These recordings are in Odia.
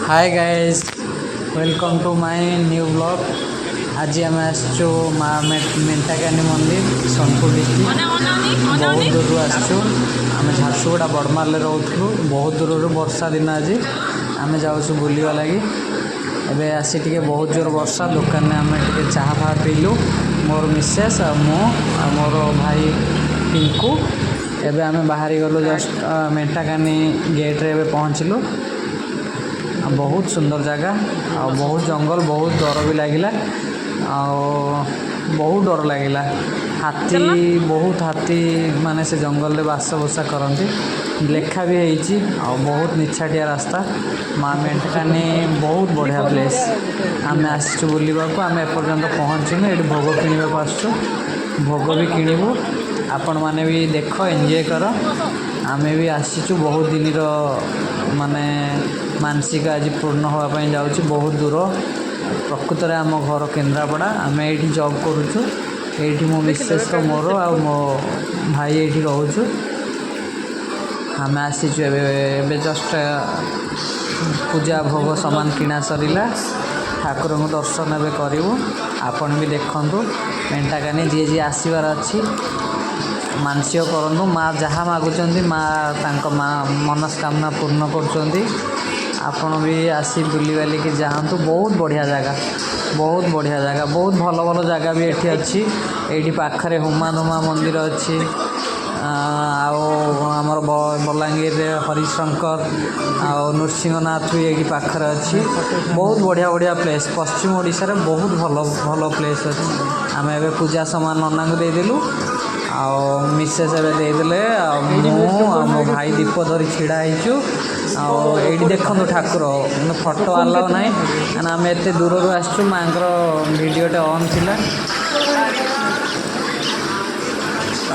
Hi guys, welcome to my new vlog. ଆଜି ଆମେ ଆସିଛୁ ମା ମେଣ୍ଟାକାନି ମନ୍ଦିର, ସୋନପୁର ଡିଷ୍ଟ୍ରିକ୍ଟ। ବହୁତ ଦୂରରୁ ଆସିଛୁ ଆମେ। ଝାରସୁଗୁଡ଼ା ବଡ଼ମାଲରେ ରହୁଥିଲୁ। ବହୁତ ଦୂରରୁ, ବର୍ଷା ଦିନ ଆଜି ଆମେ ଯାଉଛୁ ବୁଲିବା ଲାଗି। ଏବେ ଆସି ଟିକେ ବହୁତ ଜୋର ବର୍ଷା, ଦୋକାନରେ ଆମେ ଟିକେ ଚାହା ଫାହା ପିଇଲୁ, ମୋର ମିସେସ୍ ଆଉ ମୁଁ ଆଉ ମୋର ଭାଇ ପିଙ୍କୁ। ଏବେ ଆମେ ବାହାରି ଗଲୁ, ଜଷ୍ଟ ମେଣ୍ଟାକାନି ଗେଟ୍ରେ ଏବେ ପହଞ୍ଚିଲୁ। ଆଉ ବହୁତ ସୁନ୍ଦର ଜାଗା ଆଉ ବହୁତ ଜଙ୍ଗଲ। ବହୁତ ଡର ବି ଲାଗିଲା ଆଉ ବହୁତ ଡର ଲାଗିଲା। ହାତୀ, ବହୁତ ହାତୀ ମାନେ ସେ ଜଙ୍ଗଲରେ ବାସ ବସା କରନ୍ତି, ଲେଖା ବି ହେଇଛି। ଆଉ ବହୁତ ନିଛାଟିଆ ରାସ୍ତା। ମା ମେଣ୍ଟକାନି ବହୁତ ବଢ଼ିଆ ପ୍ଲେସ୍। ଆମେ ଆସିଛୁ ବୁଲିବାକୁ। ଆମେ ଏପର୍ଯ୍ୟନ୍ତ ପହଞ୍ଚିନୁ। ଏଇଠି ଭୋଗ କିଣିବାକୁ ଆସିଛୁ, ଭୋଗ ବି କିଣିବୁ। ଆପଣମାନେ ବି ଦେଖ, ଏନ୍ଜୟ କର। ଆମେ ବି ଆସିଛୁ, ବହୁତ ଦିନର ମାନେ ମାନସିକ ଆଜି ପୂର୍ଣ୍ଣ ହେବା ପାଇଁ ଯାଉଛି। ବହୁତ ଦୂର। ପ୍ରକୃତରେ ଆମ ଘର କେନ୍ଦ୍ରାପଡ଼ା। ଆମେ ଏଇଠି ଜବ୍ କରୁଛୁ। ଏଇଠି ମୋ ମିସେସ୍ର, ମୋର ଆଉ ମୋ ଭାଇ ଏଇଠି ରହୁଛୁ। ଆମେ ଆସିଛୁ ଏବେ। ଏବେ ଜଷ୍ଟ ପୂଜା ଭୋଗ ସାମାନ କିଣା ସରିଲା। ଠାକୁରଙ୍କୁ ଦର୍ଶନ ଏବେ କରିବୁ। ଆପଣ ବି ଦେଖନ୍ତୁ ମେଣ୍ଟାକାନି। ଯିଏ ଯିଏ ଆସିବାର ଅଛି, ମାନସିକ କରନ୍ତୁ। ମା ଯାହା ମାଗୁଛନ୍ତି, ମା ତାଙ୍କ ମା ମନସ୍କାମନା ପୂର୍ଣ୍ଣ କରୁଛନ୍ତି। ଆପଣ ବି ଆସି ବୁଲିବାଲିକି ଯାଆନ୍ତୁ। ବହୁତ ବଢ଼ିଆ ଜାଗା, ବହୁତ ବଢ଼ିଆ ଜାଗା। ବହୁତ ଭଲ ଭଲ ଜାଗା ବି ଏଠି ଅଛି। ଏଇଠି ପାଖରେ ହୁମାଧୁମା ମନ୍ଦିର ଅଛି। ଆଉ ଆମର ବଲାଙ୍ଗୀରରେ ହରିଶଙ୍କର ଆଉ ନୃସିଂହନାଥ ବି ଏଇଠି ପାଖରେ ଅଛି। ବହୁତ ବଢ଼ିଆ ବଢ଼ିଆ ପ୍ଲେସ୍। ପଶ୍ଚିମ ଓଡ଼ିଶାରେ ବହୁତ ଭଲ ଭଲ ପ୍ଲେସ୍ ଅଛି। ଆମେ ଏବେ ପୂଜା ସାମାନ ନନାଙ୍କୁ ଦେଇଦେଲୁ ଆଉ ମିସେସ୍ ଏବେ ଦେଇଦେଲେ ଆଉ ମୁଁ ଆଉ ମୋ ଭାଇ ଦୀପ ଧରି ଛିଡ଼ା ହେଇଛୁ। ଆଉ ଏଇଠି ଦେଖନ୍ତୁ ଠାକୁର, କିନ୍ତୁ ଫଟୋ ଆଲାଉ ନାହିଁ, କାରଣ ଆମେ ଏତେ ଦୂରରୁ ଆସିଛୁ। ମାଆଙ୍କର ଭିଡ଼ିଓଟା ଅନ୍ ଥିଲା।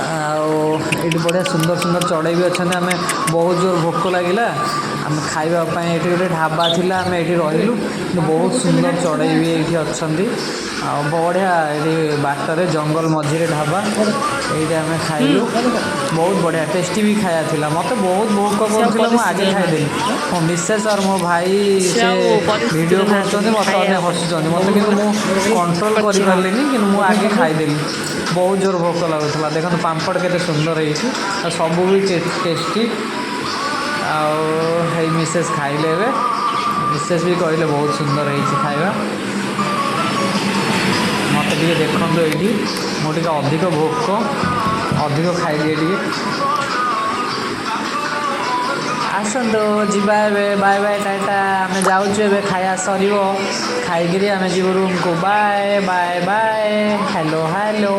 ଆଉ ଏଇଠି ବଢ଼ିଆ ସୁନ୍ଦର ସୁନ୍ଦର ଚଢ଼େଇ ବି ଅଛନ୍ତି। ଆମେ ବହୁତ ଜୋର ଭୋକ ଲାଗିଲା, ଆମେ ଖାଇବା ପାଇଁ ଏଇଠି ଗୋଟେ ଢାବା ଥିଲା, ଆମେ ଏଇଠି ରହିଲୁ। କିନ୍ତୁ ବହୁତ ସୁନ୍ଦର ଚଢ଼େଇ ବି ଏଇଠି ଅଛନ୍ତି। ଆଉ ବଢ଼ିଆ ଏଇଠି ବାଟରେ ଜଙ୍ଗଲ ମଝିରେ ଢାବା, ଏଇଠି ଆମେ ଖାଇଲୁ। ବହୁତ ବଢ଼ିଆ ଟେଷ୍ଟି ବି ଖାଇବା ଥିଲା। ମୋତେ ବହୁତ ଭୋକ କରୁଥିଲା, ମୁଁ ଆଗେ ଖାଇଦେଲି। ମୋ ମିସେସ୍ ଆଉ ମୋ ଭାଇ ସେ ଭିଡ଼ିଓ କରୁଛନ୍ତି, ମୋତେ ଅନେକ ହସୁଛନ୍ତି ମୋତେ, କିନ୍ତୁ ମୁଁ କଣ୍ଟ୍ରୋଲ୍ କରିପାରିଲିନି। କିନ୍ତୁ ମୁଁ ଆଗେ ଖାଇଦେଲି, ବହୁତ ଜୋର ଭୋକ ଲାଗୁଥିଲା। ଦେଖନ୍ତୁ ପାମ୍ପଡ଼ କେତେ ସୁନ୍ଦର ହେଇଛି ଆଉ ସବୁ ବି ଟେଷ୍ଟି। ଆଉ ହେଇ ମିସେସ୍ ଖାଇଲେ ଏବେ। ମିସେସ୍ ବି କହିଲେ ବହୁତ ସୁନ୍ଦର ହେଇଛି ଖାଇବା। ମୋତେ ଟିକେ ଦେଖନ୍ତୁ ଏଇଠି, ମୁଁ ଟିକେ ଅଧିକ ଭୋକ, ଅଧିକ ଖାଇଦିଏ ଟିକେ। ଆସନ୍ତୁ ଯିବା ଏବେ। Bye bye, Tata. ଆମେ ଯାଉଛୁ ଏବେ, ଖାଇବା ସରିବ, ଖାଇକିରି ଆମେ ଯିବୁ ରୁମ୍କୁ। Bye bye bye, hello hello.